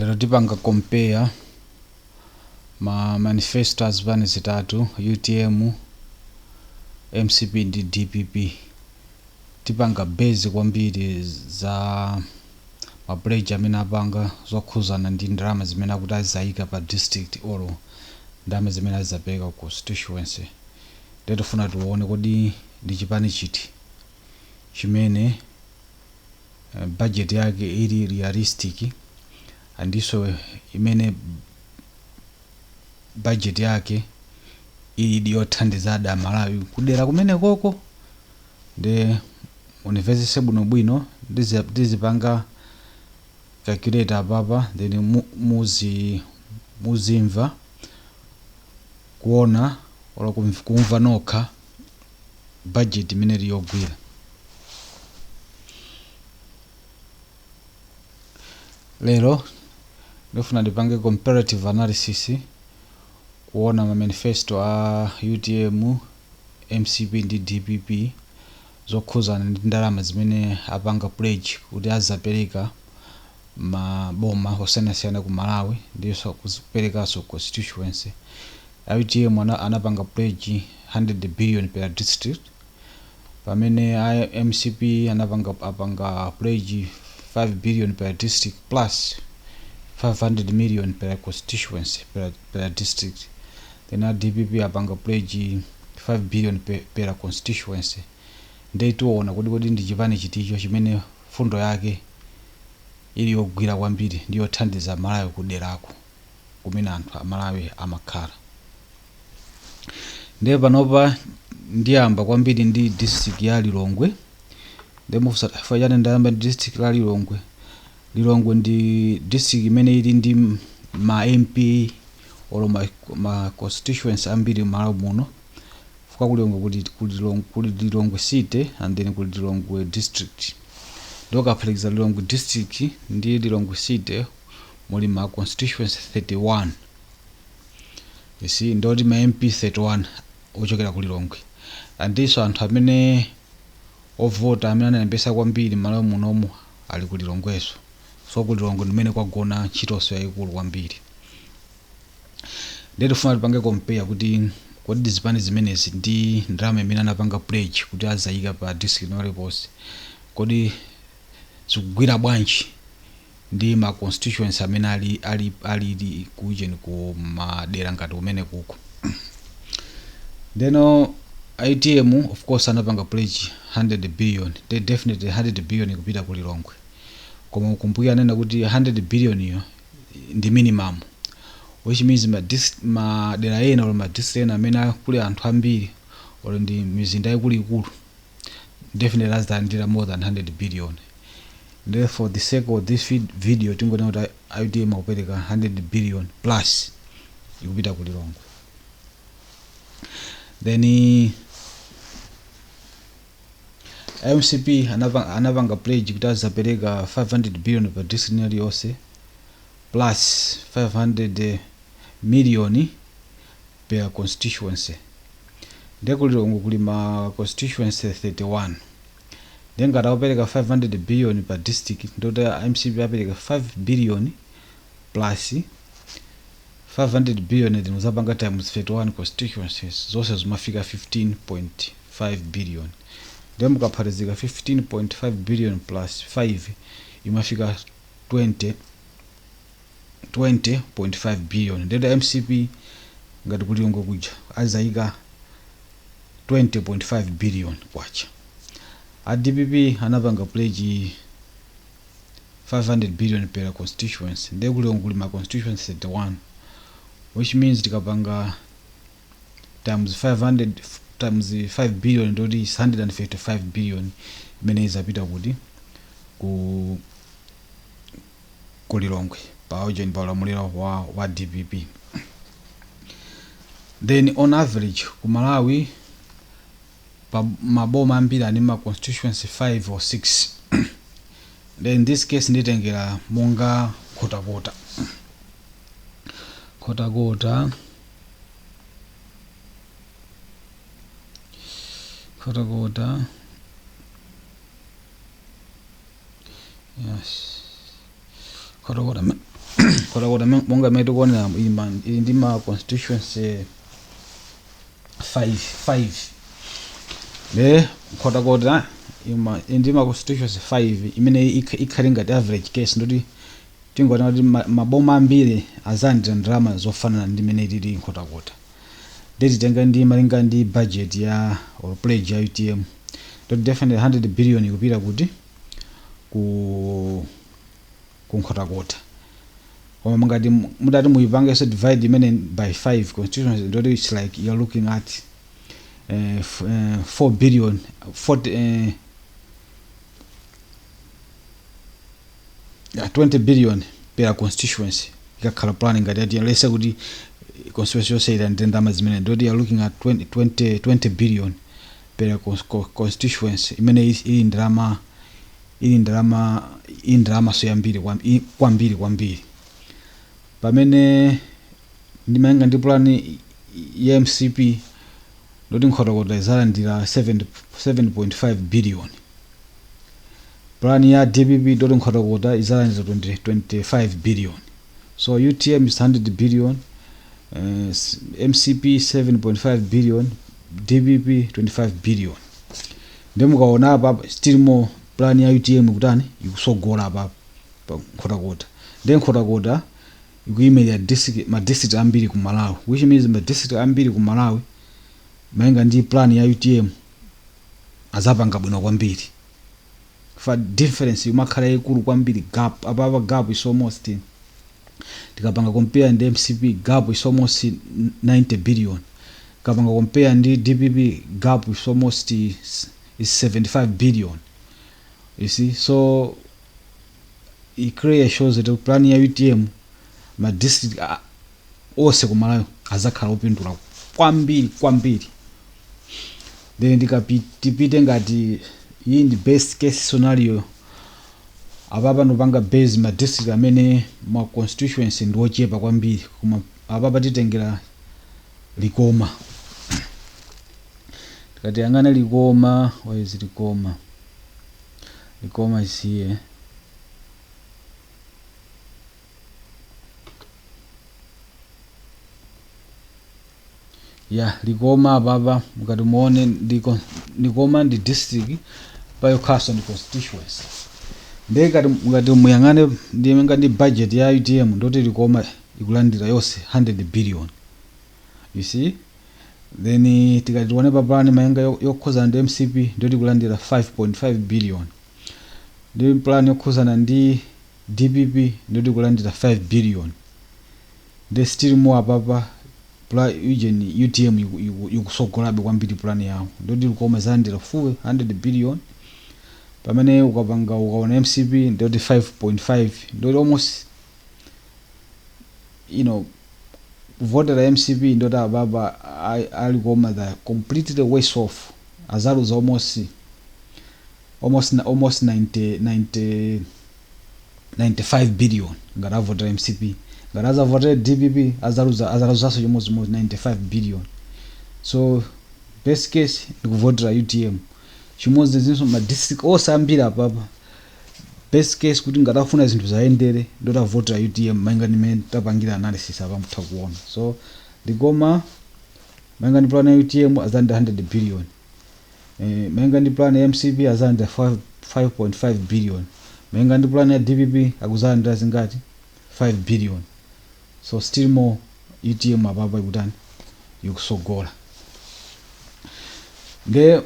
Lero tipanga compare ma manifesto a zipani zitatu, UTM, MCP ndi DPP. Tipanga base kwambiri za ma pledge amene apanga zokhuzana ndi ndalama zimene akuti azayika pa district or ndalama zimene azapereka ku constituency. Ndiye tifuna tione kodi ndi chipani chiti chimene budget yake ili realistic andinso imene budget yake ili yothandizadi Amalawi kudera kumene koko. Ndi mundimvetsetse bwinobwino, ndizipanga calculator apapa, then muzimva kuona or kumva nokha budget imene ili yogwira. Lero ndifuna ndipange comparative analysis kuona ma manifesto a UTM, MCP ndi DPP zokhuzana ndi ndalama zimene apanga pledge kuti azapereka maboma osiyanasiyana ku Malawi ndinso kuperekanso constituency. UTM anapanga pledge 100 billion per district, pamene a MCP apanga pledge 5 billion per district plus 500 million per constituency per district. Then a DPP apanga pledge 5 billion per constituency. Ndiye tiona kodi ndi chipani chiticho chimene fundo yake ili yogwira kwambiri ndi yothandiza Malawi kuderako kumene anthu Amalawi amakhala. Ndiye panopa ndiyamba kwambiri ndi district ya Lilongwe. Ndiye mufunsa chifukwa chani ndayamba ndi district la Lilongwe. Lilongwe ndi district imene ili ndi ma MP or ma constituency ambiri m'Malawi muno. Chifukwa ku Lilongwe kuli Lilongwe City and then kuli Lilongwe District. Ndiye ukaphatikiza Lilongwe District ndi Lilongwe City muli ma constituency 31. You see, ndoti ma MP 31 ochokera ku Lilongwe. Andinso anthu amene ovota amene analembesa kwambiri m'Malawi munomu ali ku Lilongweso. So ku Lilongwe ndimene kwagona ntchitonso yayikulu kwambiri. Ndiye tifuna tipange compare kuti kodi zipani zimenezi ndi ndalama imene anapanga pledge kuti azayika pa district paliponse, kodi zikugwira bwanji ndi ma constituency amene ali kucheni ku madera ngati kumene kuko. Ndeno UTM of course anapanga pledge 100 billion. They definitely 100 billion kupita ku Lilongwe, koma ukumbuke anena kuti 100 billion iyo ndi minimum, which means madera ena or ma district ena amene kuli anthu ambiri or ndi mizinda ikuluikulu definitely azilandira more than 100 billion. Therefore, for the sake of this video, tingonena kuti UTM akupereka 100 billion plus ikupita ku Lilongwe. Then MCP anapanga pledge kuti azapereka 500 billion per district iliyonse plus 500 million per constituency. Ndiye ku Lilongwe kuli ma constituency 31. Ndiye ngati akupereka 500 billion per district, ndoti MCP apereka 5 billion plus 500 billion, then uzapanga times 31 constituencies, zonse zimafika 15.5 billion. Ndiye mukaphatizika 15.5 billion plus 5 imafika 20 20.5 billion. Ndiye MCP ngati ku Lilongwe kuja azayika 20.5 billion kwacha. A DPP anapanga pledge 500 billion per constituency. Ndiye ku Lilongwe kuli ma constituency 31, which means tikapanga times 500 times 5 billion, ndoti 155 billion imene izapita kuti ku Lilongwe pa ujeni pa ulamuliro wa DPP. Then on average ku Malawi pa maboma ambiri ali ma constituency 5 or 6. Then in this case nditengera monga Nkhotakota, Nkhotakota, Nkhotakota, yes, Nkhotakota. Nkhotakota, monga imene tikuonera, ili ndi ma constituency 5 5. Le Nkhotakota ili ndi ma constituency 5 imene ikhale ngati average case, ndoti tingoona kuti maboma ambiri azalandira ndalama zofanana ndi imene ilili Nkhotakota. Ndititenga ndi malinga ndi budget ya or pledge ya UTM, ndoti definitely 100 billion ikupita kuti ku Nkhotakota. Koma ngati mudati muyipangenso divide imene by 5 constituency, ndoti it's like you're looking at 4 billion 40, yeah, 20 billion per constituency. Ikakhala plan ngati yati lese kuti constituency yonse ilandire ndalama zimene, ndoti you're looking at 20 billion per constituency, imene ili ndalama so yambiri kwambiri kwambiri. Pamene ndimayenga ndi plan ya MCP, ndoti Nkhotakota izalandira 7 7.5 billion. Plan ya DPP, ndoti Nkhotakota izalandira 20 25 billion. So UTM is 100 billion, MCP 7.5 billion, DPP 25 billion. Ndi mukaona apa, still more plan ya UTM kutani ikusogola apa pa Nkhotakota. Ndi Nkhotakota ikuyimirira district, ma district ambiri ku Malawi, which means ma district ambiri ku Malawi, malinga ndi plan ya UTM, azapanga bwino kwambiri. Fa difference imakhala ikulu kwambiri, gap apapa, gap is almost, tikapanga compare ndi MCP, gap is almost 90 billion. Tikapanga compare ndi DPP, gap is almost is 75 billion, you see. So it clearly shows that plan ya UTM, ma district onse ku Malawi azakhala opindula kwambiri kwambiri. Then tipite ngati iyi ndi best case scenario. Apapa ndopanga base ma district amene ma constituency ndi ochepa kwambiri, koma apapa titengera Likoma. Tikatiyang'ana Likoma, where is Likoma? Likoma is here. Ya Likoma apapa mukati muone, Likoma ndi district payokhaso, ndi constituency. Ndiye ngati mukati muyang'ane ndi ngati budget ya UTM, ndoti Likoma ikulandira yonse 100 billion, you see. Then tikati tione pa plan mayenga yokhuzana ndi MCP, ndoti ikulandira 5.5 billion. Ndi plan yokhuzana ndi DPP, ndoti ikulandira 5 billion. Ndi still more apapa ujeni UTM ikusogolabe kwambiri plan yawo, ndoti Likoma zalandira full 100 billion. Pamene ukapanga ukaona MCP, ndoti 5.5, ndoti almost kuvotera MCP, ndoti apapa alikoma the completely worse off, azaluza almost 90 90 95 billion ngati avotera MCP. Ngati azavotera DPP, azaluzanso chimodzimodzi 95 billion. So best case ndikuvotera UTM. Chimodzimodzinso ma district onse ambiri apapa, best case kuti ngati afuna zinthu zayendere, ndoti avotera UTM, malinga ndimene tapangira analysis apa mutha kuona. So Likoma, malinga ndi plan ya UTM, azalandira 100 billion. Malinga ndi plan ya MCP, azalandira 5.5 billion. Malinga ndi plan ya DPP, akuzalandira zingati? 5 billion. So still more UTM apapa ikutani, ikusogola. Nde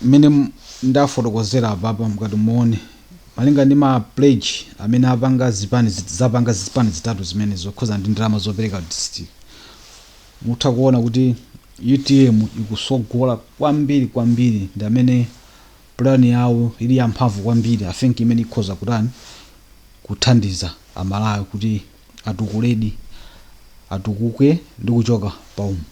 mmene ndafotokozera apapa, mukati muone malinga ndi ma pledge amene apanga zipani, zapanga zipani zitatu zimene zokhuza ndi ndalama zopereka district, mutha kuona kuti UTM ikusogola kwambiri kwambiri, ndi amene plan yawo ili yamphamvu kwambiri, I think, imene ikhoza kutani, kuthandiza Amalawi kuti atukuledi, atukuke ndi kuchoka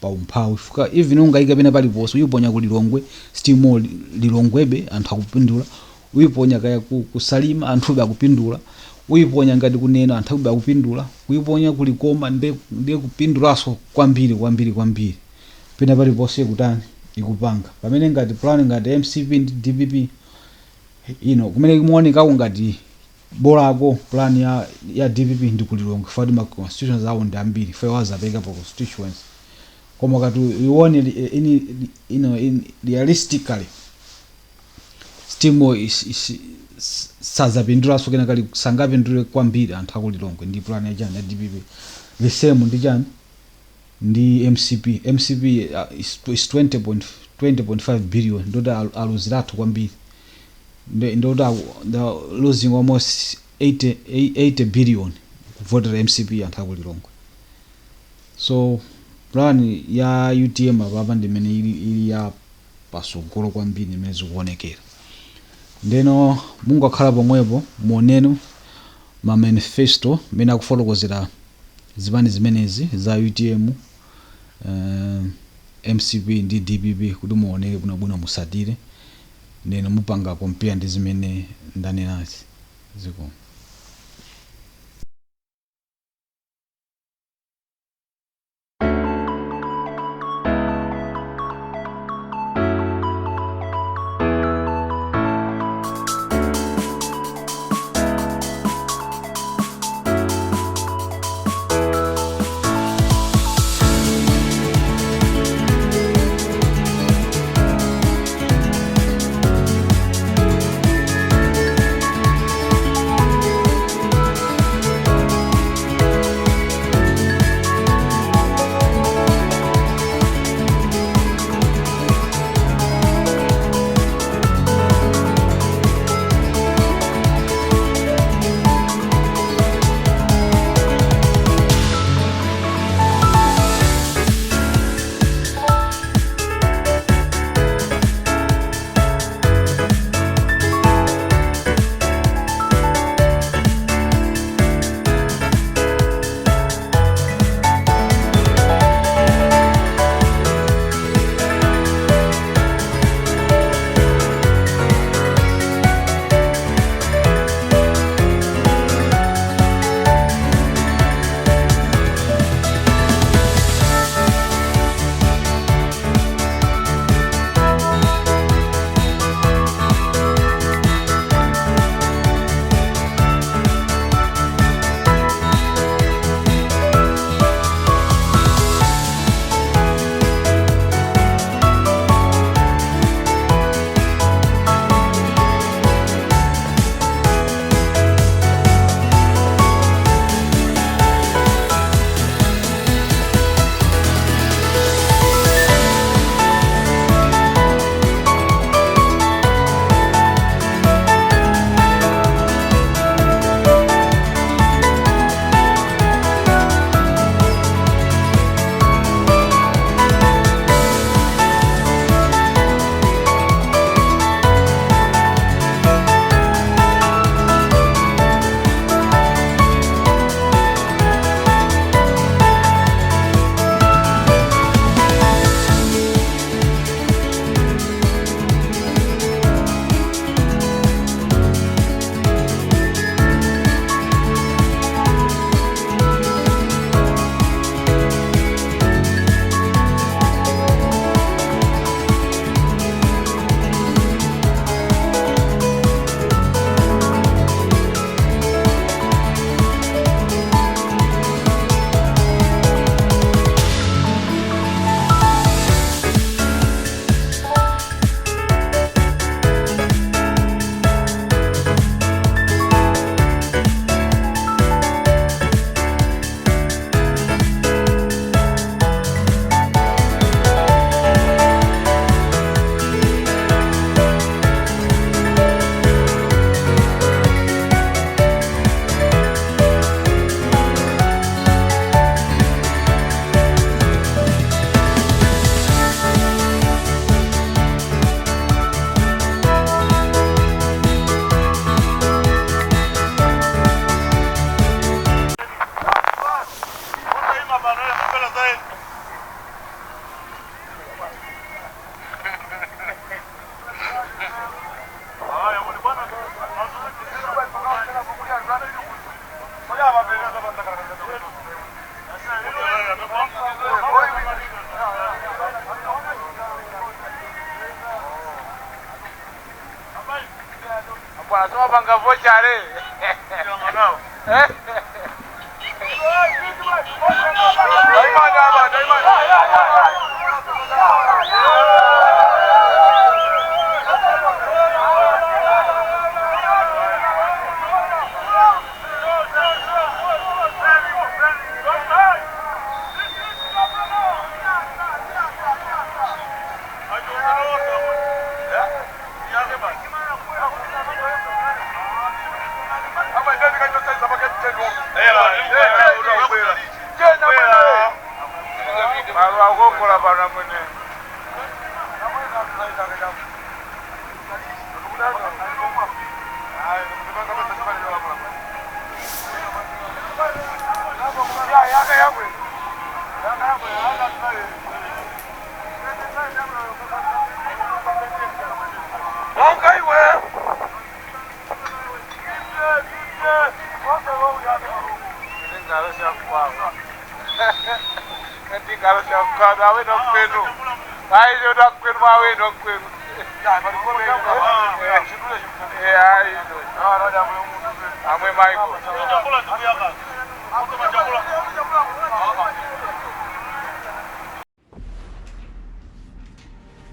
pa umphawi. Fuka even ungayike pena paliponse, uyiponya ku Lilongwe, still more Lilongwebe anthu akupindula. Uyiponya kaya ku Salima, anthube akupindula. Uyiponya ngati kunena, anthu akube akupindula. Kuyiponya kulikoma, ndiye kupindulanso kwambiri kwambiri kwambiri. Pena paliponse ikutani, ikupanga. Pamene ngati plan ngati MCP ndi DPP ino, kumene imaonekako ngati Bolako plan ya DPP ndi kulilongwe fati ma constituencies awo ndi ambiri, fe wazapeka pa constituency. Koma kati ione in, you know, in realistically still is sazapindulaso kena kali, sangapindule kwambiri anthu akulilongwe ndi plan ya chani, ya DPP. The same ndi chani, ndi MCP. MCP is 20.5 billion, ndoti aluziratu kwambiri. Ndoti losing almost 80 billion kuvotera MCP anthu akulilongwe. So plan ya UTM apapa ndimene ili ya pasogolo kwambiri imene zikuonekera. Ndeno mungakhala pomwepo, muoneno ma manifesto mmene akufotokozera zipani zimenezi za UTM, MCP ndi DPP, kuti muonere bwinobwino, musatire, ndeno mupanga compare ndi zimene ndanenazi. Ziko.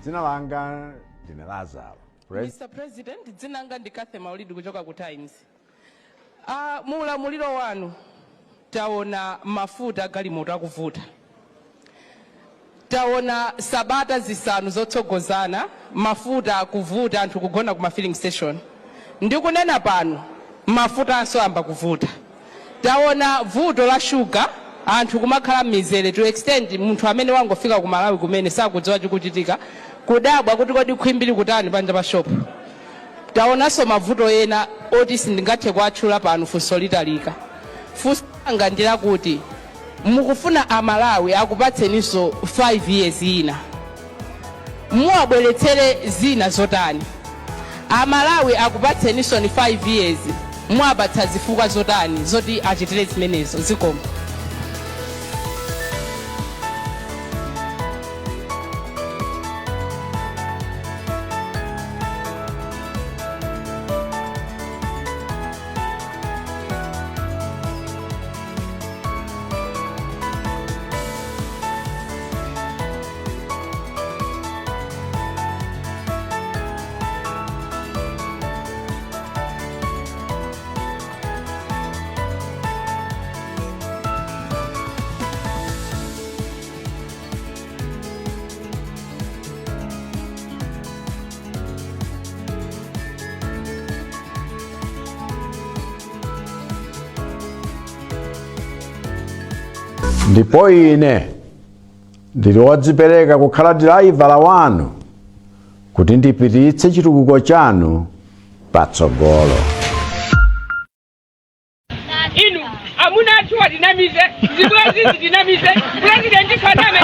Dzina langa ndine Lazaro. Mr. President, dzina langa ndi Cathy Maulidi kuchoka ku Times. Muulamuliro wanu taona mafuta galimoto akuvuta. Taona sabata zisanu zotsogozana mafuta akuvuta, anthu kugona kuma filling station. Ndikunena pano mafuta anso amba kuvuta. Taona vuto la shuga, anthu kumakhala m'mizere to extend munthu amene wangofika ku Malawi kumene sakudziwa chikuchitika, kudabwa kuti kodi khwimbi likutani panja pa shop. Taonanso mavuto ena oti sindingathe kuatchula pano, funso litalika. Funso langa ndi lakuti mukufuna Amalawi akupatseninso 5 years ina, muwabweretsere zina zotani? Amalawi akupatseninso ni 5 years, muwapatsa zifukwa zotani zoti achitire zimenezo? Zikomo. Ndipo ine ndili wodzipereka kukhala dilaivala wanu kuti ndipititse chitukuko chanu patsogolo. Inu amuna athu atinamize, zibwenzi zitinamize, president faname.